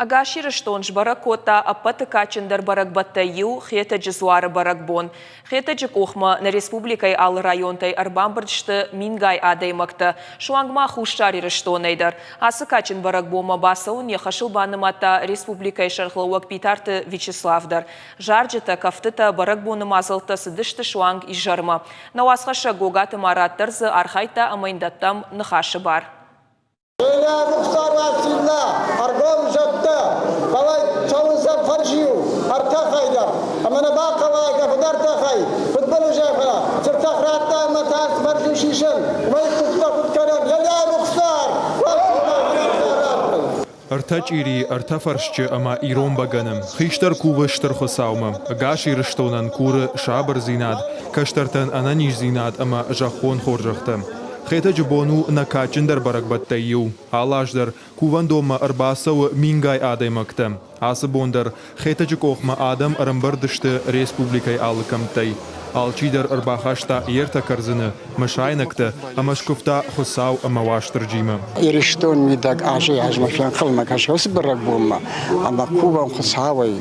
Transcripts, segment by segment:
Ӕгас Ирыстон сбӕрӕг кодта ӕппӕты кадджындӕр бӕрӕгбӕттӕй иу Хетӕджы дзуары бӕрӕгбон. Хетӕджы къохмӕ нӕ республикӕйы алы районтӕй ӕрбамбырд сты мингай адӕймӕгтӕ, суанг ма Хуссар Ирыстонӕй дӕр. Ацы кадджын бӕрӕгбонмӕ бацӕуын йӕ хӕсыл банымадта республикӕйы сӕргълӕууӕг Битарты Вячеслав дӕр. Зарджытӕ, кӕфтытӕ, бӕрӕгбоны мадзӕлттӕ цыдысты суанг изӕрмӕ. Нӕ уацхӕссӕг Гогаты Марат дӕр дзы архайдта ӕмӕ йын дӕттӕм ныхасы бар. Фӕлӕ рухсаг Уацилла ӕргом зӕдтӕ, фӕлӕ цӕуынц сӕм фӕрсиу ӕртӕхӕй дӕр, ӕмӕ нӕ бахъӕуа фыдӕртӕхӕй, фыдбылызӕй, фӕлӕ цы ртӕх радта ӕмӕ та фӕрсиу сисын, уымӕй куыдтӕ куыд кӕнӕм, Елиа рухсаг Уацилла фыдӕртӕ радта. Ӕртӕ чъирийы, ӕртӕ фӕрсчы ӕмӕ ирон бӕгӕны. Хистӕр кувы Стыр Хуыцаумӕ. Ӕгас Ирыстонӕн куры сабырдзинад, кӕстӕртӕн ӕнӕниздзинад ӕмӕ зӕххон хорзӕхтӕ. Хетӕджы бон у нӕ кадджындӕр бӕрӕгбӕттӕй иу. Алы аз дӕр кувӕндонмӕ ӕрбацӕуы мингай адӕймӕгтӕ. Ацы бон дӕр Хетӕджы къохмӕ адӕм ӕрӕмбырд сты республикӕйы алы кӕмттӕй. Алчидӕр ӕрбахаста йе ртӕ кӕрдзыны, мысайнӕгтӕ ӕмӕ скуывта Хуыцау ӕмӕ Уастырджимӕ. Ирыстон мидӕг азӕй-азмӕ фенхъӕлмӕ кӕсы уыцы бӕрӕгбонмӕ ӕмӕ кувӕм Хуыцауӕй,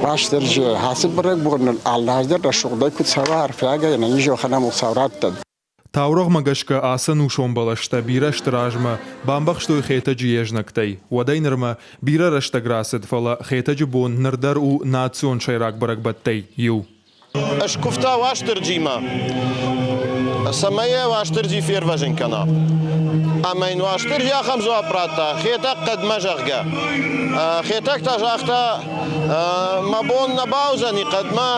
Уастырджи, ацы бӕрӕгбон нын алы аз дӕр рӕсугъдӕй куыд цӕуа, арфиагӕй ӕнӕнизохӕн ӕм Хуыцау раттӕд. Таурӕгъмӕ гӕсгӕ ацы ӕнусон бӕлӕстӕ бирӕ сты размӕ бамбӕхстой Хетӕджы йе знӕгтӕй. Уӕдӕй нырмӕ бирӕ рӕстӕг рацыд, фӕлӕ Хетӕджы бон ныр дӕр у национ сӕйраг бӕрӕгбӕттӕй иу. Скуывта Уастырджимӕ, цӕмӕй йӕ Уастырджи фервӕзын кӕна. Ӕмӕ йын Уастырджи ахӕм дзуапп радта, Хетӕг хъӕдмӕ, зӕгъгӕ. Хетӕг та загъта, мӕ бон нӕ бауыдзӕни хъӕдмӕ,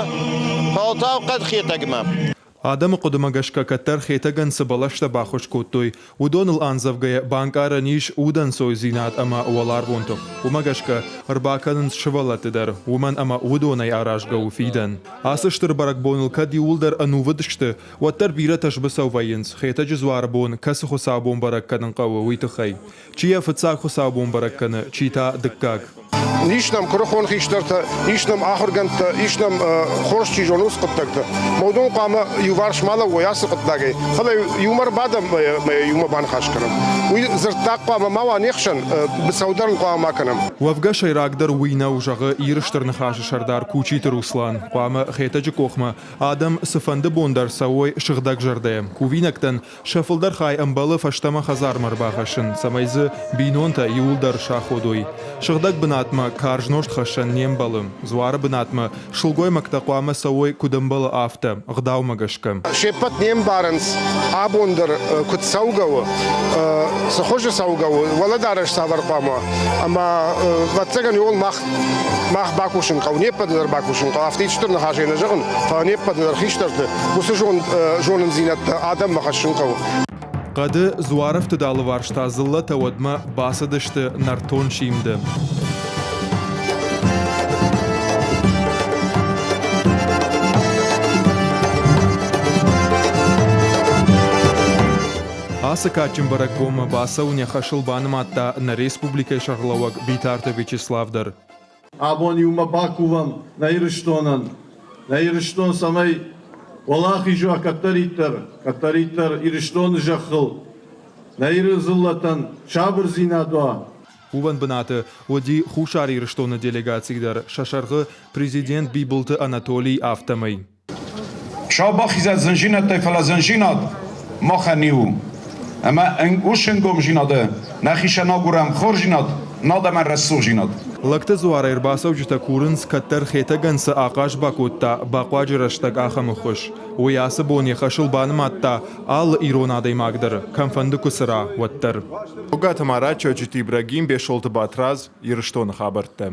фӕлтау хъӕд Хетӕгмӕ. Адӕмы хъуыдымӕ гӕсгӕ кӕддӕр Хетӕгӕн цы бӕлӕстӕ баххуыс кодтой, уыдоныл андзӕвгӕйӕ банкъарӕн ис удӕнцойдзинад ӕмӕ уӕларвон тых. Уымӕ гӕсгӕ ӕрбакӕнынц сывӕллӕтты дӕр, уымӕн ӕмӕ уыдонӕй аразгӕ у фидӕн. Ацы стыр бӕрӕгбоныл кӕд иууылдӕр ӕнувыд сты, уӕддӕр бирӕтӕ сбыцӕу вӕййынц, Хетӕджы дзуары бон кӕцы хуыцаубон бӕрӕг кӕнын хъӕуы, уый тыххӕй. Чи йӕ фыццаг хуыцаубон бӕрӕг кӕны, чи та дыккаг. Ис нӕм куырыхон хистӕртӕ, ис нӕм ахуыргӕндтӕ, ис нӕм хорз чи зоны, уыцы хъуыддӕгтӕ. Мӕ уыдон хъуамӕ иуварс ма лӕууой ацы хъуыддагӕй, фӕлӕ иумӕ ӕрбадӕм ӕмӕ иумӕ баныхас кӕнӕм. Уый дзырддаг хъуамӕ ма уа не хсӕн, быцӕу дӕр ын хъуамӕ ма кӕнӕм. Уӕвгӕ сӕйрагдӕр уый нӕу, зӕгъы Иры Стыр Ныхасы сӕрдар Кучиты Руслан. Хъуамӕ Хетӕджы къохмӕ адӕм цыфӕнды бон дӕр цӕуой сыгъдӕгзӕрдӕ. Кувинӕгтӕн Сӕ фылдӕр хай ӕмбӕлы фӕстӕмӕ хӕдзармӕ ӕрбахӕссын, цӕмӕй дзы бинонтӕ иууылдӕр саходой. Сыгъдӕг бынатмӕ карз нозт хӕссӕн не мбӕлы. Дзуары бынатмӕ сылгоймӕгтӕ хъуамӕ цӕуой куыд ӕмбӕлы, афтӕ, ӕгъдаумӕ гӕсгӕ. Се ппӕт не мбарынц, абон дӕр куыд цӕугӕ у, цы хуызы цӕугӕ у, уӕлӕдарӕс цавӕр хъуамӕ уа. Ӕмӕ, ӕвӕццӕгӕн, иууыл мах мах бакусын хъӕуы, не ппӕты дӕр бакусын хъӕуы. Афтӕ стыр ныхасӕй нӕ зӕгъын, фӕлӕ не ппӕты дӕр хистӕрты уыцы зонындзинӕдтӕ адӕммӕ хӕссын хъӕуы. Хъӕды дзуарӕфтыд алыварс та дзыллӕтӕ уӕдмӕ бацыдысты нӕртон симды. Ацы кадджын бӕрӕгбонмӕ бацӕуын йӕ хӕсыл банымадта нӕ республикӕйы сӕргълӕууӕг Битарты Вячеслав дӕр. Абон иумӕ бакувӕм нӕ Ирыстонӕн, нӕ Ирыстон цӕмӕй уӕлахиз уа кӕддӕриддӕр, кӕддӕриддӕр Ирыстоны зӕххыл, нӕ Иры дзыллӕтӕн сабырдзинад уа. Кувӕн бынаты уыди Хуссар Ирыстоны делегаци дӕр, сӕ сӕргъы президент Бибылты Анатолий, афтӕмӕй. Сау бахизӕд зынзинӕдтӕй, фӕлӕ зынзинад махӕн иу у. Ӕмӕ уыцы ӕнгомзинады нӕхицӕн агурӕм хорздзинад, над ӕмӕ рӕсугъдзинад. Лӕгты дзуарӕй ӕрбацӕуджытӕ курынц, кӕддӕр Хетӕгӕн цы ахъаз бакодта бахъуаджы рӕстӕг ахӕм ӕххуыс. Уый ацы бон йӕ хӕсыл банымадта алы ирон адӕймаг дӕр, кӕмфӕнды куы цӕра, уӕддӕр. Хуыгаты Марат, Чочиты Ибрагим, Бесолты Батрадз, Ирыстоны хабӕрттӕ.